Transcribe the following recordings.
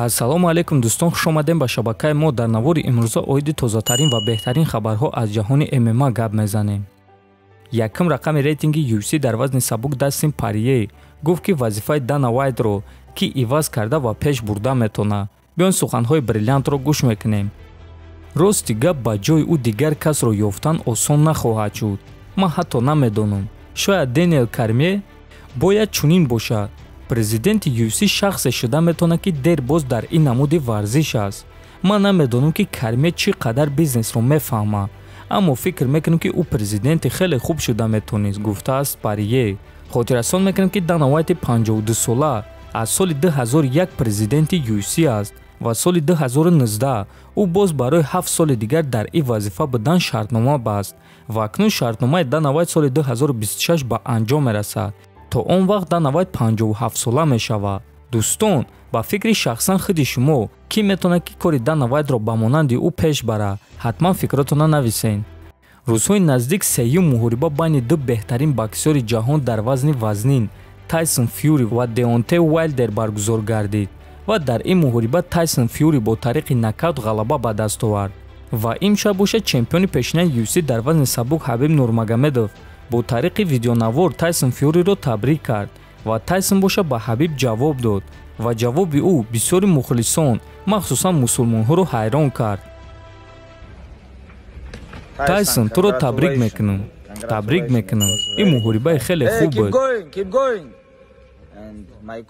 Ассалому алайкум, дӯстон, хушомадем ба шабакаи мо. Дар навори имрӯза оиди тозатарин ва беҳтарин хабарҳо аз ҷаҳони ММА гап мезанем. Якум рақами рейтинги UFC дар вазни сабук Дастин Парие гуфт, ки вазифаи Дана Вайтро ки иваз карда ва пеш бурда метавонад. Биён, суханҳои бриллиантро гӯш мекунем. Рости гап, ба ҷои ӯ дигар касро ёфтан осон нахоҳад шуд. Ман ҳатто намедонам, шояд Дэниел Кормье. Бояд чунин бошад: президенти UFC шахсе шуда метавонад, ки дер боз дар ин намуди варзиш аст. Ман намедонам, ки Кормье чӣ қадар бизнесро мефаҳмад, аммо фикр мекунам, ки ӯ президенти хеле хуб шуда метавонист, гуфтааст Парие. Хотиррасон мекунем, ки Дана Вайти 52сола аз соли 2001 президенти UFC аст ва соли 2019 ӯ боз барои 7 соли дигар дар ин вазифа будан шартнома баст ва акнун шартномаи Дана Вайт соли 2026 ба анҷом мерасад. То он вақт Дана Вайт 57сола мешавад. Дӯстон, ба фикри шахсан худи шумо, кӣ метавонад, ки кори Дана Вайтро ба монанди ӯ пеш барад? Ҳатман фикротона нависед. Рӯзҳои наздик сеюм муҳориба байни ду беҳтарин боксёри ҷаҳон дар вазни вазнин, Тайсон Фюри ва Деонте Уайлдер, баргузор гардид ва дар ин муҳориба Тайсон Фюри бо тариқи нокаут ғалаба ба даст овард. Ва имшаб бошад, чемпиони пешинаи UFC дар вазни сабук Ҳабиб Нурмагомедов бо тариқи видеонавор Тайсон Фюриро табрик кард ва Тайсон боша ба Ҳабиб ҷавоб дод ва ҷавоби ӯ бисёри мухлисон, махсусан мусулмонҳоро ҳайрон кард. Тайсон, туро табрик мекунам, табрик мекунам, ин муҳорибаи хеле хуб буд.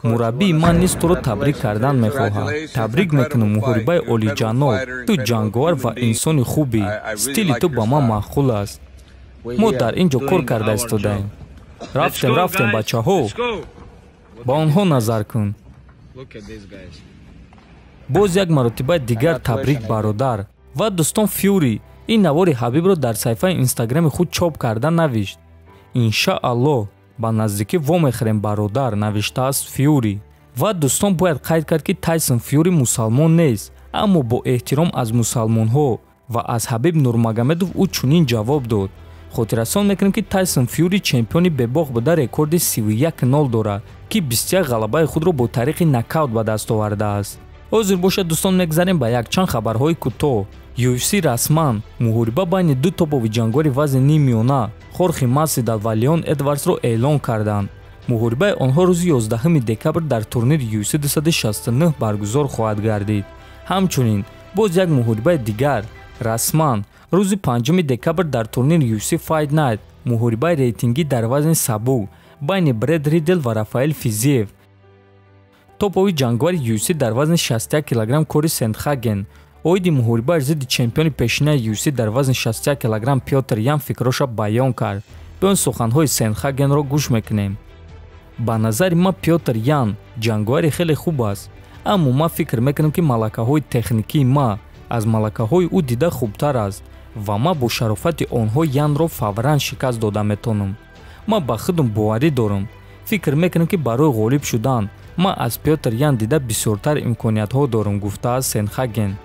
Мураббии ман низ туро табрик кардан мехоҳад. Табрик мекунам, муҳорибаи олиҷаноб. Ту ҷанговар ва инсони хубӣ, стили ту ба ман маъқул аст. Мо дар ин ҷо кор карда истодаем. Рафтем, рафтем, бачаҳо. Ба онҳо назар кун. Боз як маротибаи дигар табрик, бародар. Ва дӯстон, Фюри ин навори Ҳабибро дар саҳифаи Инстаграми худ чоп карда навишт: «Иншааллоҳ, ба наздикӣ вомехӯрем, бародар», навиштааст Фюри. Ва дӯстон, бояд қайд кард, ки Тайсон Фюри мусалмон нест, аммо бо эҳтиром аз мусалмонҳо ва аз Ҳабиб Нурмагомедов ӯ чунин ҷавоб дод. Хотиррасон мекунем, ки Тайсон Фюри чемпиони бебох буда, рекорди 31-0 дорад, ки 21 ғалабаи худро бо тариқи нокаут ба даст овардааст. Ҳозир бошад, дӯстон, мегзарем ба якчанд хабарҳои кӯтоҳ. UFC расман муҳориба байни ду топови ҷанговари вазни ниммиёна, Хорхе Масвидал ва Леон Эдвардсро эълон карданд. Муҳорибаи онҳо рӯзи 11 декабр дар турнири UFC 269 баргузор хоҳад гардид. Ҳамчунин боз як муҳорибаи дигар расман рӯзи 5 декабр дар турнири UFC Fight Night, муҳорибаи рейтингӣ дар вазни сабук байни Бред Ридел ва Рафаэл Физиев. Топови ҷанговари UFC дар вазни 61 килограмм Кори Сендхаген оиди муҳорибааш зидди чемпиони пешинаи UFC дар вазни 61 килограмм Пётр Ян фикроша баён кард. Биён, суханҳои Сендхагенро гӯш мекунем. Ба назари ман, Пётр Ян ҷанговари хеле хуб аст, аммо ман фикр мекунам, ки малакаҳои техникии ман аз малакаҳои ӯ дида хубтар аст ва ман бо шарофати онҳо Янро фавран шикаст дода метавонам. Ман ба худам боварӣ дорам. Фикр мекунам, ки барои ғолиб шудан ман аз Пётр Ян дида бисёртар имкониятҳо дорам, гуфтааст Сенхаген.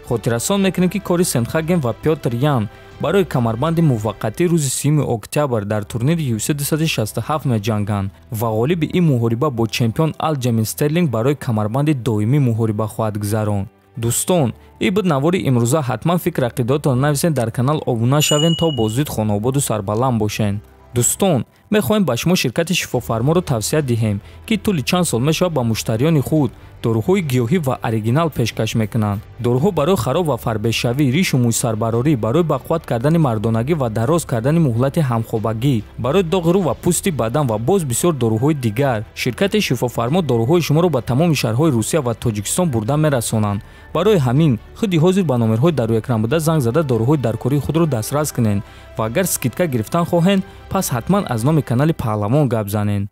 Хотиррасон мекунем, ки Кори Сенхаген ва Пётр Ян барои камарбанди муваққатӣ рӯзи 30 октябр дар турнири UFC 267 меҷанганд ва ғолиби ин муҳориба бо чемпион Алҷамин Стерлинг барои камарбанди доимӣ муҳориба хоҳад гузаронд. Дӯстон, ин буд навори имрӯза. Ҳатман фикр ақидаотон нависед, дар канал обуна шавед, то боздид хонаободу сарбаланд бошед. Дӯстон, мехоҳем ба шумо ширкати Шифофарморо тавсия диҳем, ки тӯли чанд сол мешавад ба муштариёни худ доруҳои гиёҳӣ ва оригинал пешкаш мекунанд. Доруҳо барои хароб ва фарбешавӣ, ришу мӯйсарбарорӣ, барои бақувват кардани мардонагӣ ва дароз кардани муҳлати ҳамхобагӣ, барои доғи рӯ ва пӯсти бадан ва боз бисёр доруҳои дигар. Ширкати Шифофармо доруҳои шуморо ба тамоми шаҳрҳои Русия ва Тоҷикистон бурда мерасонанд. Барои ҳамин худи ҳозир ба номерҳои дар рӯи экран буда занг зада, доруҳои даркории худро дастрас кунед ва агар скидка гирифтан хоҳед, пас ҳатман аз номи канали Паҳлавон гап занед.